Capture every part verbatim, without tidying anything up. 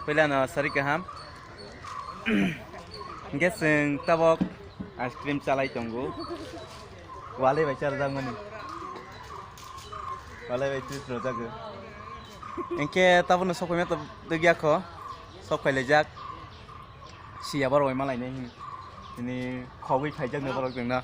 Puila no sari kaham. Hingke chwng tabok ice cream chalai tongo. Walai bai charwjakmani. Walai bai twis rwjago. Hingke tabokno sok paimani to dugya kho. Sok pailaijak. Siya borok bai malainai hin. Tini khogwi phaijak no borok chwngno.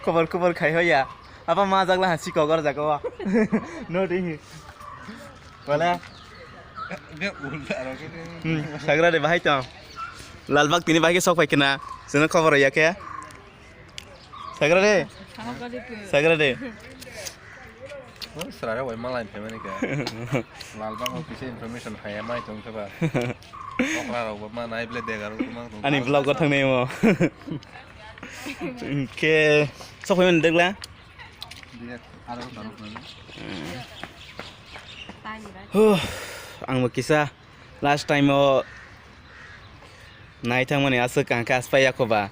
Khobor khobor khai hoya. Abo ma jagla ha sikok or jaga o. No de hi. Wala. Be ulta aro ke. Hmm, sagra de bahai tong. Lalbag tini bahai ke sok pai kena. Sino khobor ya ke. Sagra de. Sagra de. Oh, srara wai malai phaimani khe. Lalbag o kisa information haya mai tong khe ba. Okra rok ba ma nai ble dega rok ma tong. Ani vlog o thangnai mo. Ke sok phaimani degla. Dia aro tang phaimani. Huh, ang bo kisa last time o nai thangmani aswk ang khe aspai yakho ba.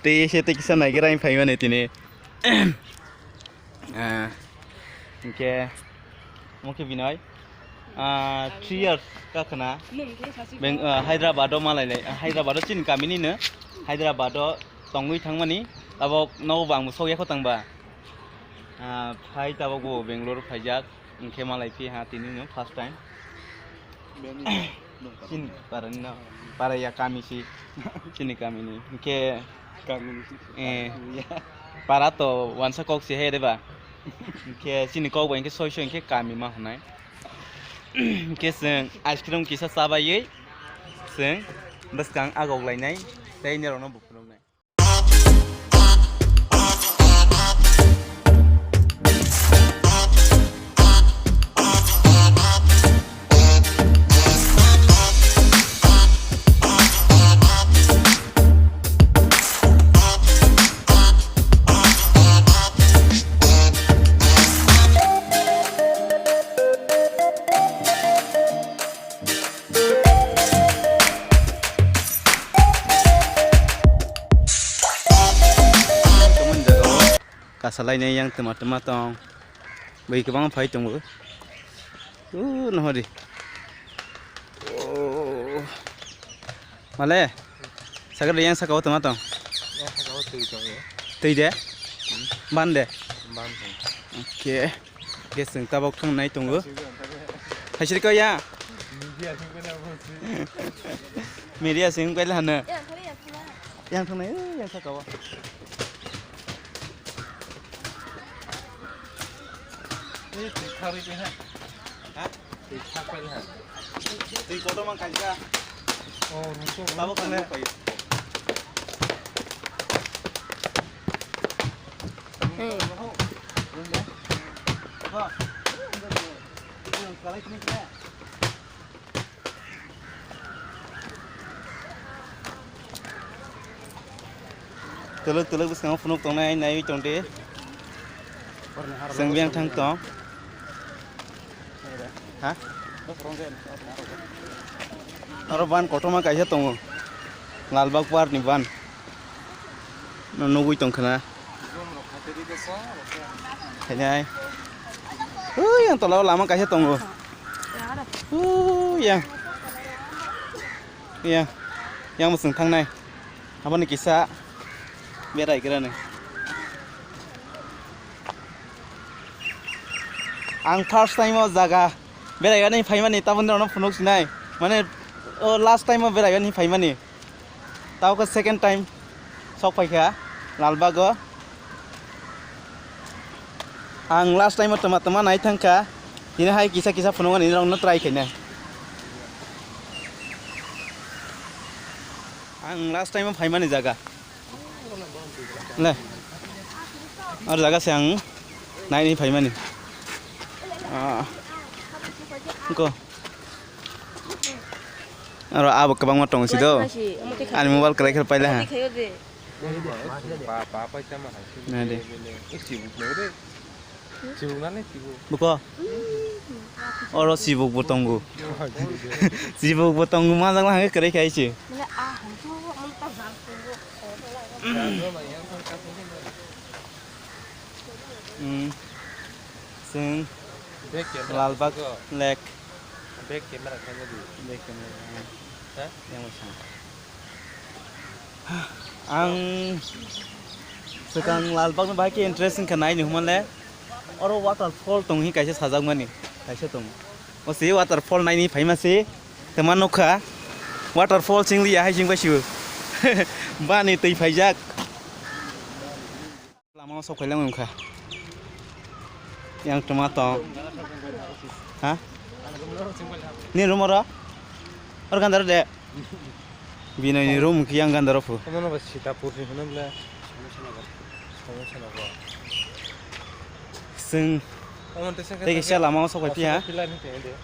Tei se tei kisa nai gra phaimani tini. Ah, hingke omo khe Binoy. Ah, three years ka khna. Beng-, ah, Hyderabad o malai lai, Hyderabad o chini kamini no. Hyderabad o tongwi thangmani. Tabok nogo bo ang bo sok yakho tang ba. Ah, phai tabok bo Bangalore phaijak. Hingke malai phi ha tini no first time. Chini para ni no, para ya kami si, chini kami ni. Hingke, kami ni si, eh, para to wansa kok si he de ba. Hingke chini kok bai hingke soi soi hingke kami ma hwnai. Hingke chwng ice cream kisa chabai, chwng bwskang agok lainai, tei nirok no bo phunuknai. Tongmani jaga o kasalainai yang twma twma tong. Bui kwbangma phai tongo. O nohori. O. Male. Sakhe yang saka o twma tong. Yang saka o twi tongo. Twi de? Ban de? Ban tongo. Oke. Ges chwng tabok thung nai tongo. Thaisri ko ya. Media sing ko hano. Yang thung nai, yang saka o. Twi thakri ke ha. Ha? Twi thakri ha. Twi kotor mang kaisa. Oh, ruso. Tabok kan pai. Twlwk twlwk bwskango phunuk tongnai naiwi tongdi. Chwng biyang thang tong. Ha? Oro ban kotorma kaisa tongo. Lalbagh Park ni ban. No nugwi tongkha na. Khainai. Ui, yang tola o lama kaisa tongo. Ui, yang. Yang. Yang bwswng thangnai. Aboni kisa berai gra ni. Ang first time o jaga berai ani phaimani, taboni rok no phunuk sinai. Mane, o last time o berai ani phaimani. Tao khe second time sok paikha Lalbagh o. Ang last time o tama tama nai thangkha. Hino hai kisa kisa phunukmani norokno try khainai. Ang last time o phaimani jaga. Le. Ar jaga se ang naini phaimani. Ah. Ko. Aro abo kwbangma tongo si do. Ani mobile kwlai khe paila ha. Nade. Buko. Oro sibuk bo tongo. Sibuk bo tongo, majak lang kwrwi khai se. Hmm. Chwng Lalbagh Lake. Back camera khaina di. Back camera. Ha? Yang wngkha. Ang swkang Lalbagno bahai khe interest wngkha naini hwnmale. Oro waterfall tong hi kaisa sajakmani. Kaisa tong. O se waterfall naini phaima se. Tama nukha. Waterfall ching liya hai ching bai sibo. Bani twi phaijak. Lama o sok phailang wngkha. Yang tuma tong. Ha? Ni room oro? Or gandaro de. Binoy ni room ki yang gandaro phu. Omo no ba Sitapur ni hwnam le. Sing. Omo tei kisa lama o sok phai phi ha. Pillar ni teng de.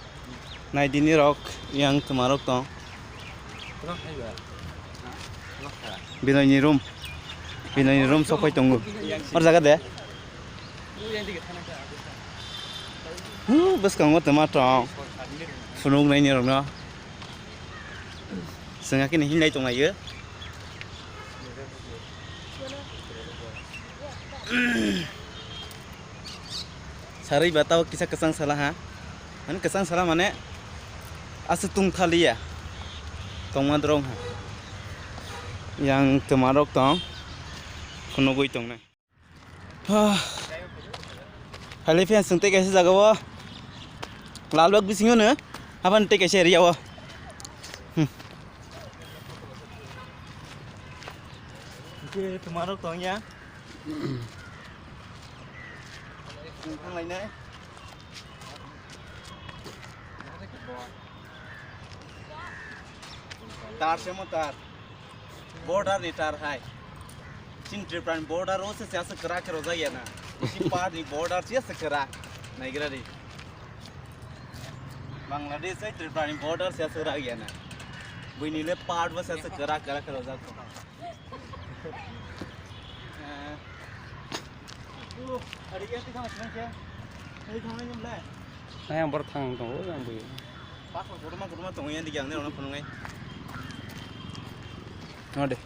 Naidi nirok yang twmarok tong. Binoyni room. Binoyni room sokphai tongo. Or jaga de. Hu, bwskango twma tong. Phunuknai nirokno. Chwng hakhe hinlai tonglaio. Sarwi ba tao kisa kwchang sala ha. Mane kwchang sala mane aswk tong thaliya. Tongma drong ha. Yang twmarok tong. Phunugwi tongnai. Hah. Phailai phiya chwng tei kaisa jaga o. Lalbag bisingo no. Haban tei kaisa area o. Hmm. Ke twmarok tongya. Thanglainai. Tar se mo tar. Border ni tar hai. Chin Tripura ni border o se se aswk kwrak khe rojak ya na. Chin par ni border se aswk kwrak. Naigra di. Bangladesh hai Tripura ni border se aswk kwrak ya na. Buini le part bo se aswk kwrak kwrak khe rojak. Ayang borok thang tongo, yang bui. Node.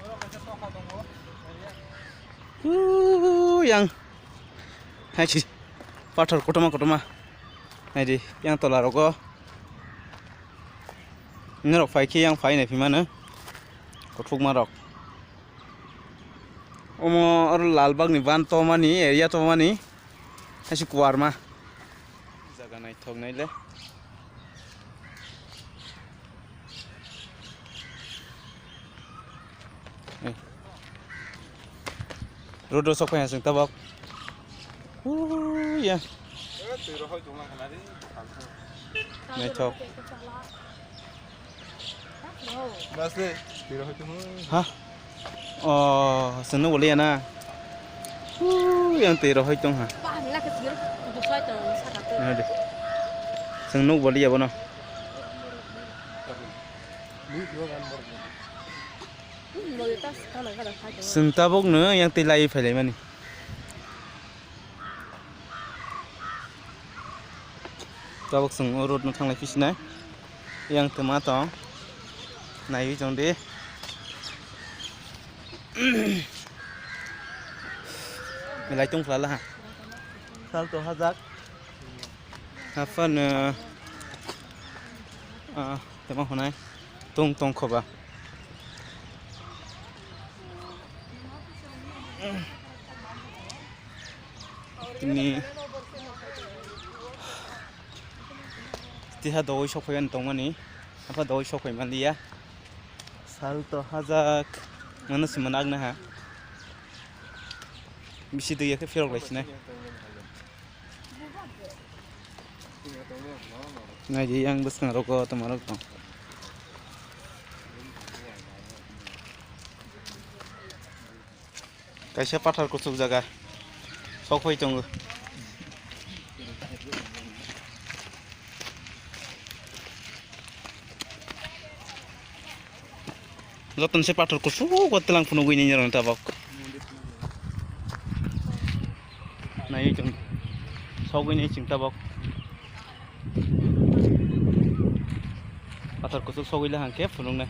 Huu, yang. Hai si. Pathor kotorma kotorma. Naidi, yang tola rogo. Norok phai khe yang phai nai phimano. Kothokma rok. Omo oro Lalbagni ban tomani, area tomani. Haisi kuarma. Jaga naithok naile. Eh. Road o sok phaiya chwng tabok. Huu, ya. Naithok. Mas le, twi rohoi tong. Ha? O, chwng nuk boliya na? Huu, yang twi rohoi tong ha. Nade. Chwng nuk boliya bono. Chwng tabok no yang twi lai phai lai mani. Tabok chwng o road no thanglai phisinai. Yang twma tong. Naiwi tong di. Belai tong phlala ha. Sal to hajak. Haphano, ah, tamo hwnai tong tong khoba. Tini tiha dogwi sok phaiya tongmani, apha dogwi sok phai manliya. Sal to hajak mano sima nagna ha. Bisi dui ya khe phirok lai sinai. Naidi yang bwskango tongmarok tong. Kaisa pathar kuchuk jaga sok phai tongo. Jotono se pathor kuchuk o twilang phunugwi nini rwno tabok. Naiwi chwng sogwi nai chwng tabok. Pathor kuchuk sogwi le hangkhe phunuknai.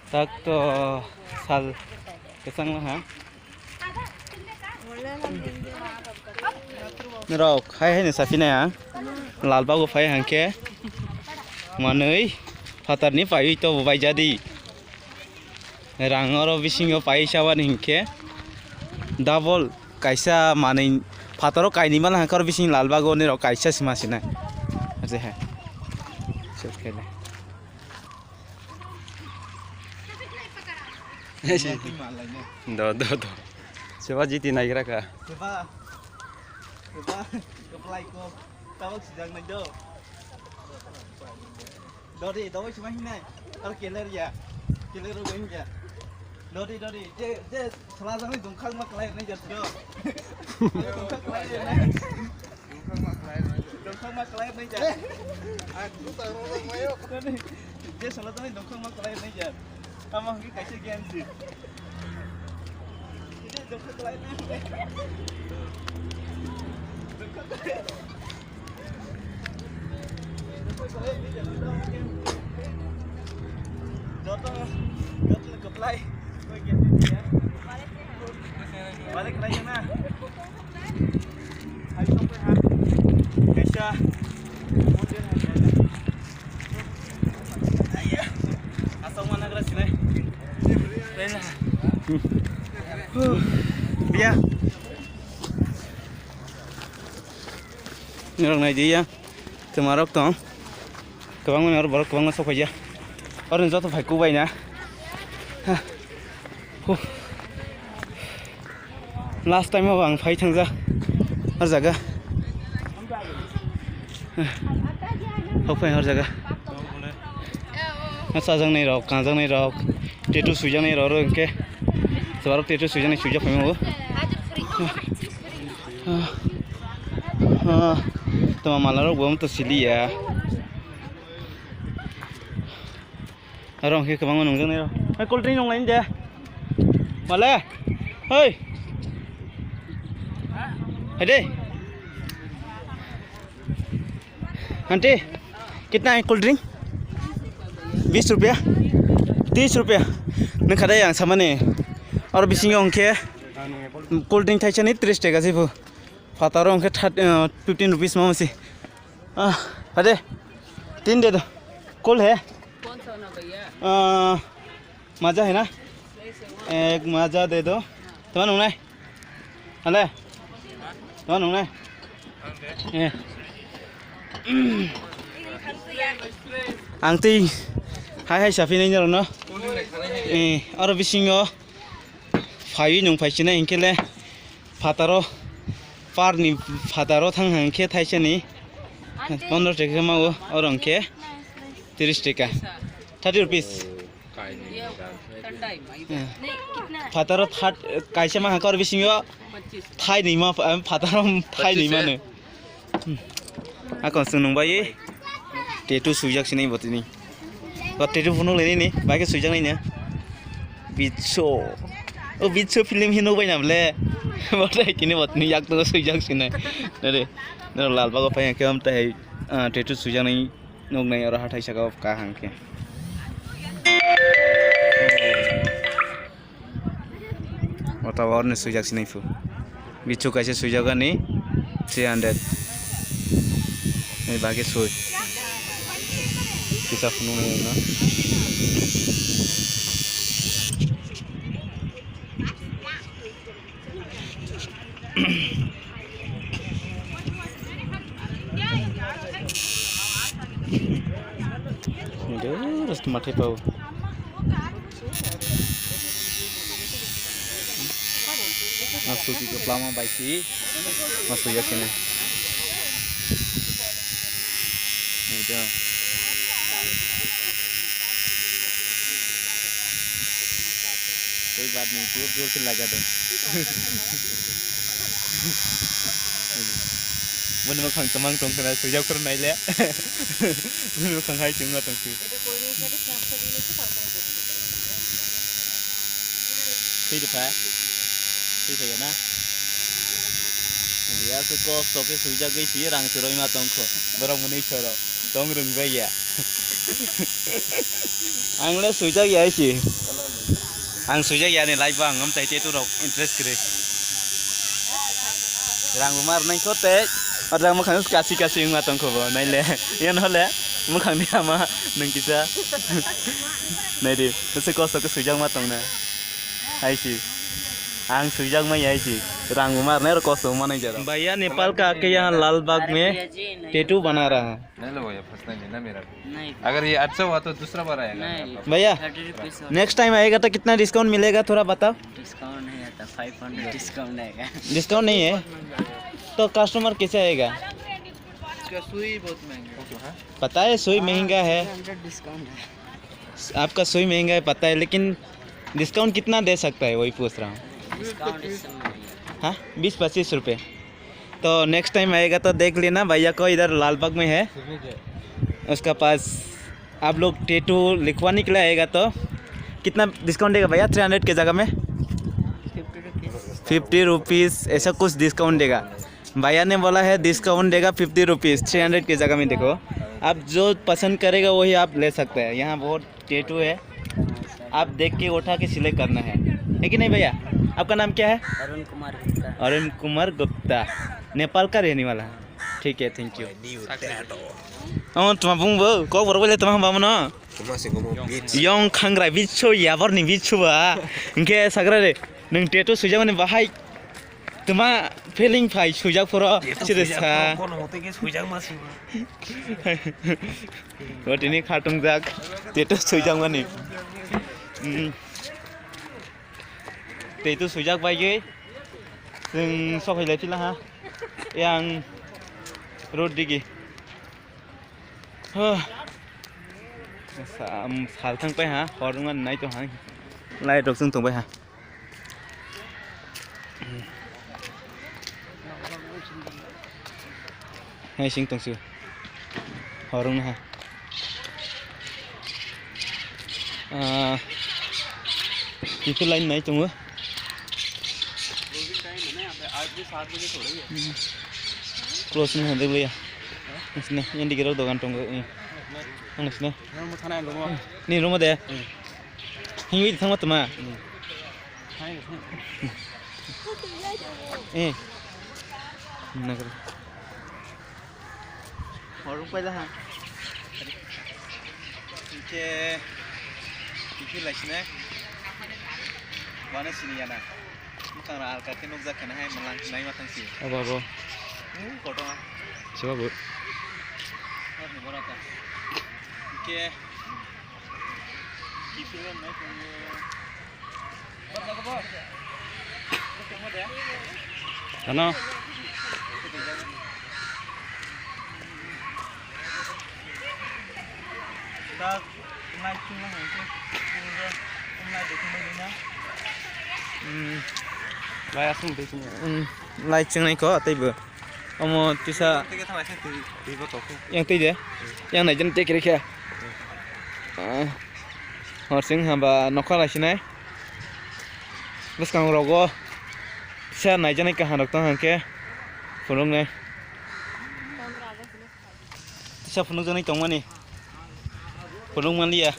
Tak to sal kwchang ha. Norok hai hai no saphinai ang. Lalbago phai hangkhe manwi phatarni paiwi tobo baijadi. Rang oro bisingo pai sabani hinkhe double kaisa manwi phataro kainwi mala hangkhe oro bising Lalbago nirok kaisa sima sinai. Ase hai. Sukele. Do, do, do. Seba jiti naigra kha. Seba. Seba. Keplai ko. Tabok sijak nai do. Dodi, dodi sima hinai. Ar keler ya. Keler ro geng ya. Dodi, dodi. Je, je, sala jang dungkhang ma klai nai ja do. Dungkhang ma klai nai. Dungkhang ma klai nai ja. Ai, tu ta ro ro mayo. Je sala jang dungkhang ma klai nai ja. Tamo hwnkhe kaisa game si. Ini dungkhang klai nai. Dungkhang klai. Joto, joto no kwplai. Koi game ni ya. Balik lagi na. Hai sampai ha. Kaisa. Asal mana gelas sini? Biya. Nirok nai di ya. Twmarok tong. Kwbangma ni oro borok kwbangma sok phaikya. Oro ni joto phai kubai na. Ha. Huh. Last time o ang phai thangjak. Har jaga. Hok phai har jaga. Chajaknai rok, kanjaknai rok, tattoo swijaknai rok oro hwnkhe. Swbarok tattoo swijaknai swijak phai o. Ah, ah, tama mala rok bo to siliya. Aro hwnkhe kwbangma nungjaknai rok. Hai cold drink nunglai de. Male. Hoi. Hai de. Aunty, कितना है cold drink? Bis rupiah? Tris rupiah. Nang khade yang samani. Aro bisingo hwnkhe cold drink thaisani tris taka se phu. Phataro hwnkhe thirty, uh, fifteen rupees ma masi. Ah, hade. Tin de do. Cold hai? कौन सा होना भैया? Ah, Maza hai na? Ek maza de do. Tama nungnai? Ale? Tama nungnai? Eh. Ang tei hai hai saphinai norokno. Eh, aro bisingo phaiwi nung phaisinai hinkhe le phataro parni phataro thang hang khe thaisani pondro taka ma o, oro hwnkhe tris taka, thirty rupees. Phataro third kaisa ma hangkor bisingo thainwi ma phataro thainwi mano. Ako chwng nung bai tattoo swijak sinai botini. Ba tattoo phunuk le nini bai khe swijak nai na. Bitso. O Bitso film hino bai na ble. Botai kini botini yak to swijak sinai. Nare. Nare lal bago pai khe am tai tattoo swijak nai. Nuknai oro hathai saka o kaham khe. Ota orni swijak sinai phu. Bichuk kaisa swijak ani three hundred. Ni bagwi swi. Kisa phunuknai no. Doro mathai pao. Aswk kwplama bai si. Aswk ya sini. Ida. Koi baat nahi, jor jor se laga do. Boni mokhang kwmang tong khna, swijak phuru nai le. Boni mokhang hai chwngma tong si. Twi rwkha. Twi phaiya na? Ya se kosto khe swijagwi si rang se roima tongkho. Borok mwnwi soro. Tong rwngbai ya. Ang le swijak ya si. Ang swijak ya ni life ang am tai te tu rok interest kwrwi. Rang bo mar nai kho tei. Ata mwkhang kasi kasi wngma tong kho bo. Nai le. Yan hole. Mwkhang ni ama nung kisa. Nai di. Nasi kosto ke sujak ma tong na. Hai si. Ang sujak ma yai si. Rang bo mar nai ro kosto ma nai jara. भैया नेपाल का आके यहाँ लाल बाग में टैटू बना रहा है। नहीं लो भैया, फंसना नहीं ना मेरा। नहीं। अगर ये अच्छा हुआ तो दूसरा बार आएगा नहीं। भैया, थर्टी रुपीज। नेक्स्ट टाइम आएगा तो कितना डिस्काउंट मिलेगा, थोड़ा बताओ। डिस्काउंट नहीं आता, फ़ाइव हंड्रेड डिस्काउंट आएगा। डिस्काउंट नहीं है तो कस्टमर कैसे आएगा? इसका सुई बहुत महंगा है। पता है, सुई महंगा है। फ़ाइव हंड्रेड डिस्काउंट है। आपका सुई महंगा है, पता है, लेकिन डिस्काउंट कितना दे सकता है, वही पूछ रहा हूँ। डिस्काउंट इस समय नहीं है। हाँ, बीस पच्चीस रुपये। तो नेक्स्ट टाइम आएगा तो देख लेना, भैया को इधर लाल बाग में है। उसका पास आप लोग टैटू लिखवाने के लिए आएगा तो कितना डिस्काउंट देगा भैया, थ्री हंड्रेड के जगह में? Fifty rupees. फिफ्टी रुपीज़, ऐसा कुछ डिस्काउंट देगा। भैया ने बोला है डिस्काउंट देगा फिफ्टी रुपीज़, थ्री हंड्रेड के जगह में। देखो, आप जो पसंद करेगा वही आप ले सकते हैं। यहाँ बहुत टैटू है, आप देख के उठा के सिलेक्ट करना है, है कि नहीं भैया? आपका नाम क्या है? अरुण कुमार गुप्ता। अरुण कुमार गुप्ता, नेपाल का रहने वाला है। ठीक है, thank you। Oh, tuma bung bo, kok borok bai le tuma hamba mano? Tuma se gomo beach. Yong khangra beach so, yabor ni beach so ba. Hingke sagra re, nung tattoo sujak mani bahai. Tuma feeling phai sujak phoro, tattoo sire sujak sa. Phoro, kono hote ke sujak ma sujak. O tini khatung jak, tattoo sujak mani. Hmm. Tattoo sujak bai ge, chwng sophai lai phila ha. Yang road digi. Huh. Sa-, um, sal thang pai ha, hor wngmani nai tong ha. Light rok chwng tong pai ha. Hai sing tong sio. Hor wngna ha. Ah, kiphil line nai tongo. Close ni hande ya. Sini, yang dikira dogan tongo. Ang sini. Ni rumah deh. Hingwi thangma tuma. Eh. Nagar. Horung paila ha. Hingke, hingke laisine. Wana sini yana. Bukang ra alka ke nukjak kena hai malang nai matang si. Abo, abo. Hmm, kotonga. Siba bo. Horni borata. Hingke. Ano. Hmm. Lai asung de. Hmm. Lai chingnai ko tei bo. Omo tisa. Yang tei de. Yang nai jen tei kiri khe. Ah. Horsing hamba nokha lai sinai. Bwskang rogo. Tisa nai janai kaham rok tong hangke. Phunuk nai. Tisa phunuk janai tongmani. Phunuk manliya.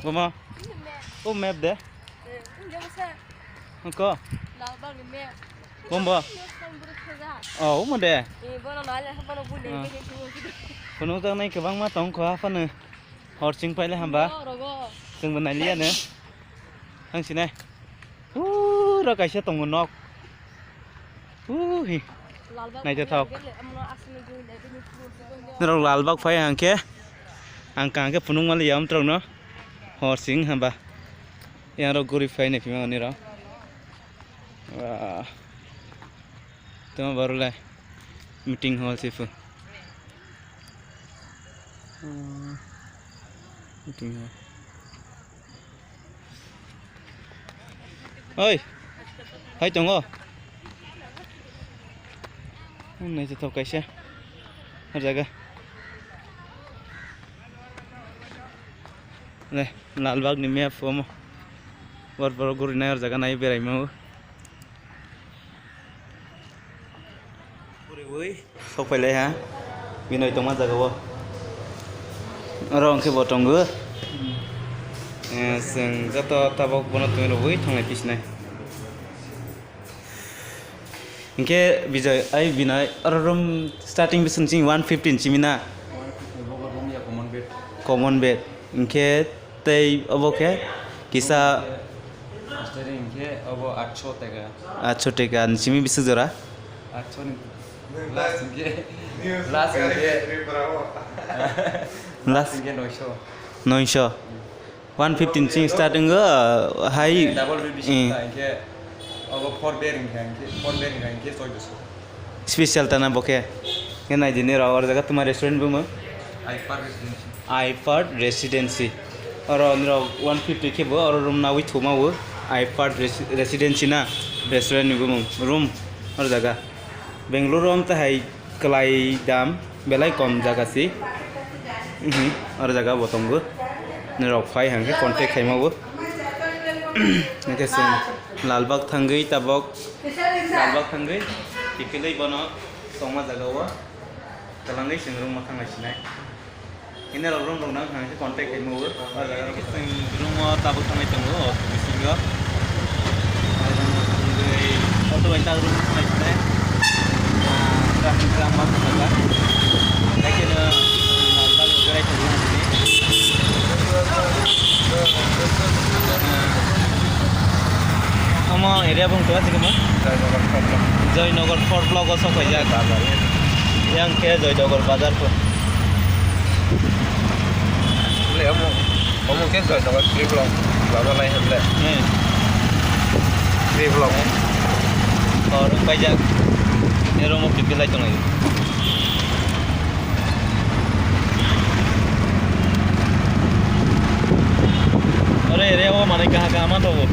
Boma. O map de. Ko. Bombo. Oh, omo de. Phunuk janai kwbangma tong kho haphano. Hor ching paile hamba. Chwngbo nailiya no. Thang sinai. Uro kaisa tongo nok. Uhi. Naithothok. Norok Lalbagh phai hangkhe. Ang kaham khe phunuk manliya omtrok no. Hor ching hamba. Yang rok guri phai nai phima oni rok. Wah. Tamo borok lai meeting hall se pho. Hmm. Meeting hall. Oi. Hai tongo. Hmm, naithothok kaisa. Hor jaga. Le, Lalbagh ni map omo. Bor borok guri nai hor jaga nai berai mao. Guriwi sokphailai ha, binoi tongma jaga o. Oro hwnkhe bo tongo. Eh, chwng joto tabok bono twi rwui thanglai pisinai. Hinkhe Bijoy, ai Binoy, oro room starting bwswng chini one fifty chimi na? One fifty bogo room ya common bed. Common bed. Hinkhe tei obo khe kisa? Mastering hinkhe obo atsho taka. Atsho taka, chimi bwswk jora? Atsho ni last hinkhe, last hinkhe, last hinkhe noisho. Noisho. One fifty chini start wngo, hai. Double bed bisi eh. Hinkhe obo four bed hinkhe, four bed hinkhe choidoso. Special tana bo khe. Khe nai di nirok, oro jaga tuma restaurant bumung? Aipar Residency. Aipar Residency. Oro nirok one fifty khe bo oro room nawi thuma o. Aipar Resi-, Residency na restaurant ni bumung. Room oro jaga. Bangalore o wng tahai kwlai dam, belai kom jaga si. Mhm, oro jaga bo tongo. Nirok phai hang khe contact khaima bo. Hingke chwng Lalbagh thangwi tabok, Lalbagh thangwi, kiphilwi bono tongma jaga o twlangwi chwng rwngma thangna sinai. Hini rok room rok nang hang khe contact khaima o. O jaga rok chwng room o tabuk thangwi tongo, o bisingo. Auto bai tak room thangwi sinai. Ah, traffic jam ma thangkha. Haikhe no Lalbagh o berai thangwi tongni. Omo area bung twa sikamo? Joynagar four block. Joynagar four block o sok paijak. Bazar. Yang khe Joynagar bazar ko. Le omo, omo khe Joynagar three block. Bazar lai hemle. Hmm. Three block. Or paijak. Ero mo kipilai tongo. Ore, ere, o manui kaha kaha ma tongo.